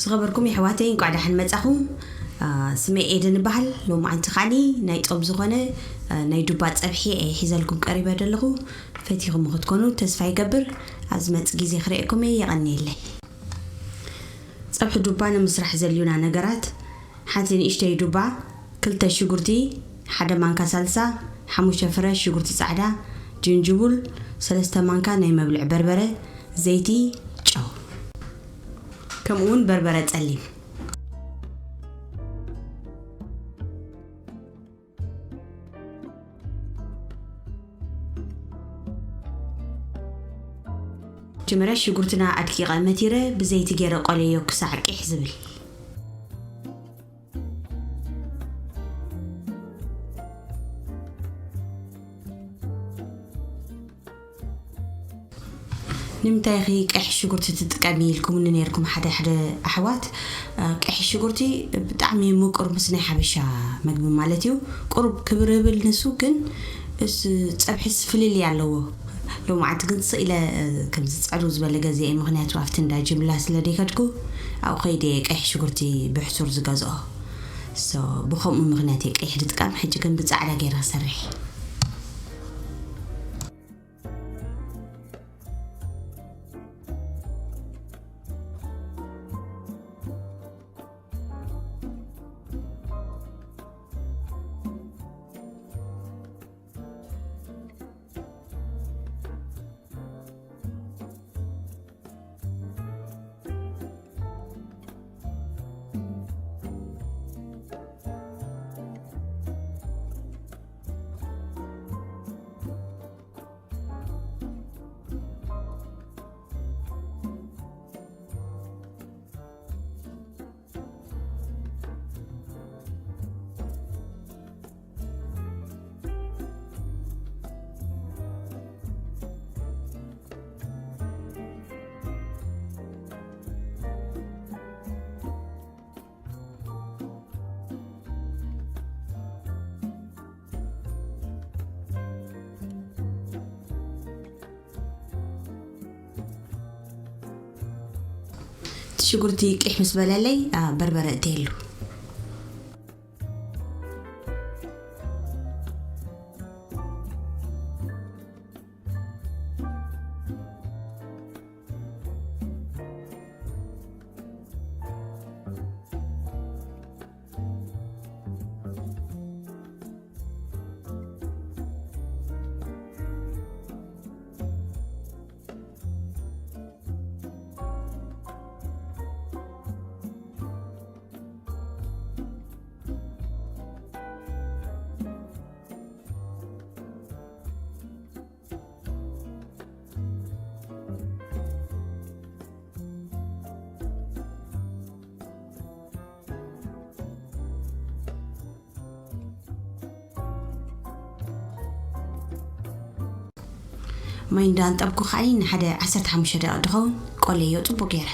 ዝኸበርኩም የሕዋተይ፣ እንቋዕ ደሓን መጻኹም። ስመይ ኤደን እበሃል። ሎማዓንቲ ከዓኒ ናይ ጾም ዝኾነ ናይ ዱባ ጸብሒ እየ ሒዘልኩም ቀሪበ ዘለኹ። ፈቲኹም ክትኮኑ ተስፋ ይገብር። ኣብ ዝመጽእ ግዜ ክርእየኩም እየ። የቐንየለይ። ጸብሒ ዱባ ንምስራሕ ዘልዩና ነገራት፣ ሓንቲ ንእሽተይ ዱባ፣ ክልተ ሽጉርቲ፣ ሓደ ማንካ ሳልሳ፣ ሓሙሽተ ፍረ ሽጉርቲ ጻዕዳ፣ ጅንጅቡል፣ ሰለስተ ማንካ ናይ መብልዕ በርበረ፣ ዘይቲ፣ ጨው፣ ከምኡ እውን በርበረ ጸሊም። መጀመርያ ሽጉርትና ኣድቂቐ መቲረ ብዘይቲ ገይረ ቆለዮ ክሳዕ ቂሕ ዝብል። ንምንታይ ኺ ቀይሕ ሽጉርቲ ትጥቀሚ ኢልኩምኒ ነይርኩም ሓደ ሓደ ኣሕዋት። ቀይሕ ሽጉርቲ ብጣዕሚ ምቁር ምስ ናይ ሓበሻ መግቢ ማለት እዩ። ቁሩብ ክብርብል ንሱ ግን እስ ጸብሕስ ፍልልይ ኣለዎ። ሎማዓንቲ ግን ስቕ ኢለ ከምዚ ጸሉ ዝበለ ገዚአ ምኽንያቱ ኣብቲ እንዳ ጅምላ ስለ ደይከድኩ ኣብኡ ከይደ ቀይሕ ሽጉርቲ ብሕሱር ዝገዝኦ። So ብኸምኡ ምኽንያት እየ ቀይሕ ዝጥቀም። ሕጂ ግን ብጻዕዳ ገይረ ክሰርሕ። እቲ ሽጉርቲ ቅሕ ምስ በለለይ በርበረ እተየሉ። ማይ እንዳንጠብኩ ከዓኒ ንሓደ ዓሰርተ ሓሙሽተ ደቂቕ ዝኸውን ቆለዮ ጽቡቕ ገይረ።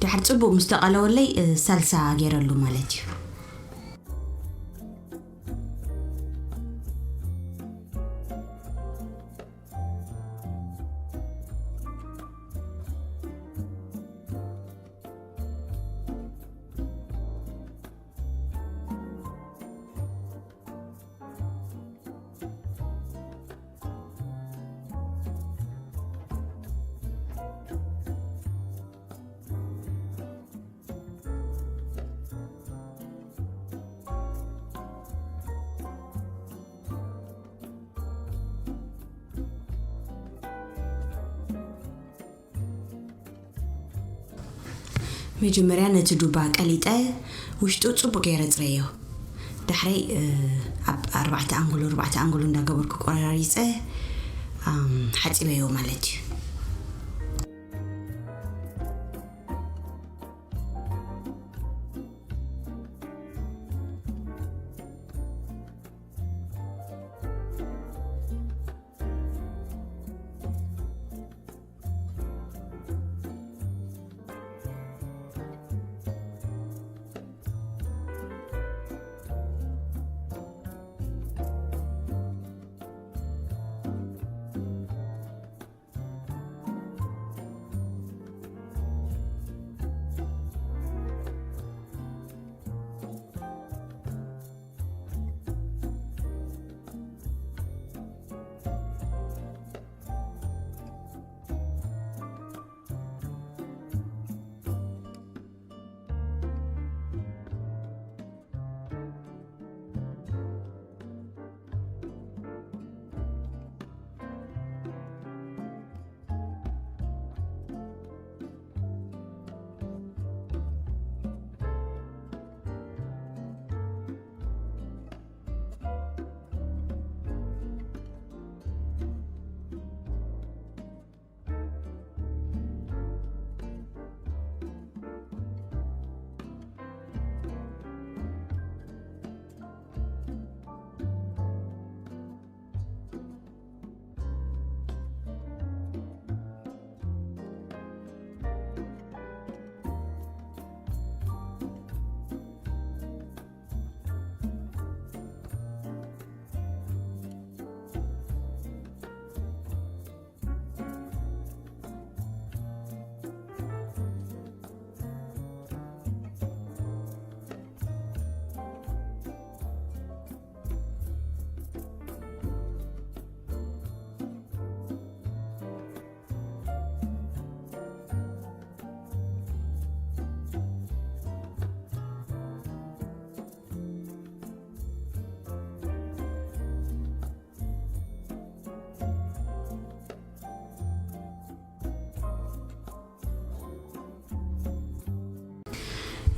ድሓር ጽቡቕ ምስ ተቐለወለይ ሳልሳ ገይረሉ ማለት እዩ። መጀመርያ ነቲ ዱባ ቀሊጠ ውሽጡ ጽቡቕ ገይረ ጽረዮ። ዳሕረይ ኣብ ኣርባዕተ ኣንጉሉ ኣርባዕተ ኣንጉሉ እንዳገበርኩ ቆራሪጸ ሓጺበዮ ማለት እዩ።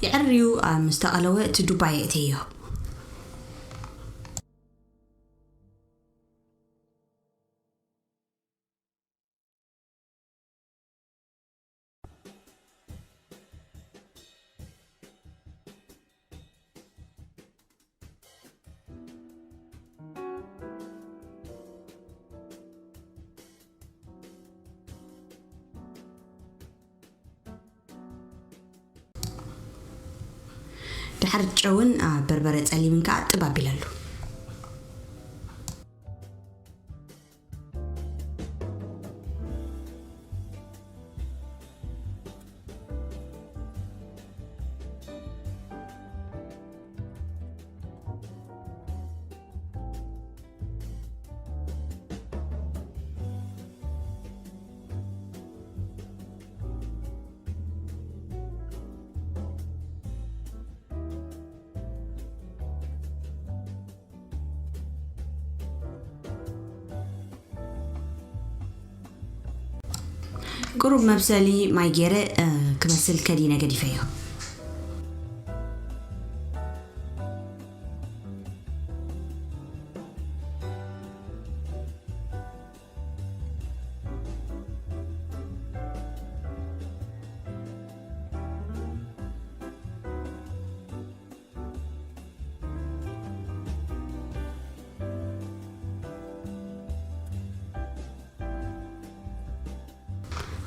የዕርዩ ኣብ ምስ ተቐለወ እቲ ዱባ የእተዮ። ድሓር ጨውን በርበረ ጸሊምን ከኣ ጥብ ኣቢለሉ። ቁሩብ መብሰሊ ማይ ገይረ ክበስል ከዲነ ገዲፈዮ።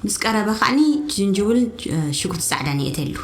ምስ ቀረበ ከዓኒ ጅንጅብል ሽጉርቲ ጻዕዳን የእተሉ።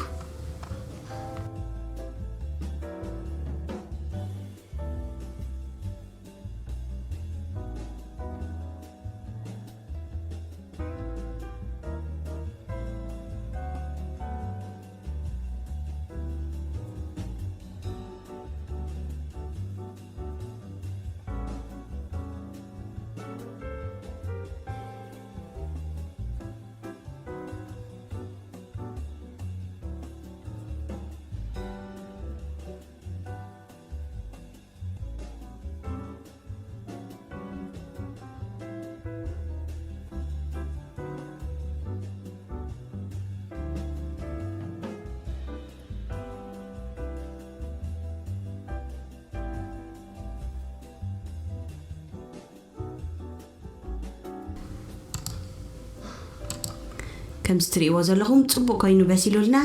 ከምዚ ትርእይዎ ዘለኹም ጽቡቕ ኮይኑ በሲሉልና።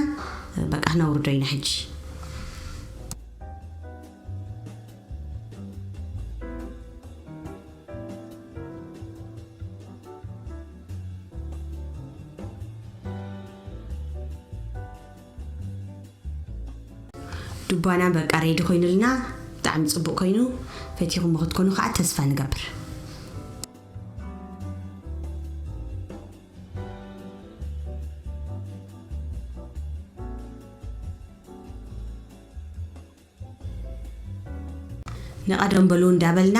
በቃ ክነውርዶ ኢና ሕጂ። ዱባና በቃ ሬዲ ኮይኑልና፣ ብጣዕሚ ጽቡቕ ኮይኑ። ፈቲኹሞ ክትኮኑ ከዓ ተስፋ ንገብር። ንቐደም በሉ እንዳበልና፣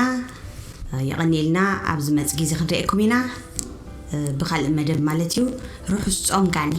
የቐንየልና። ኣብዚ መጽጊ እዚ ክንርእየኩም ኢና፣ ብኻልእ መደብ ማለት እዩ። ርሑስ ጾም ካኒ።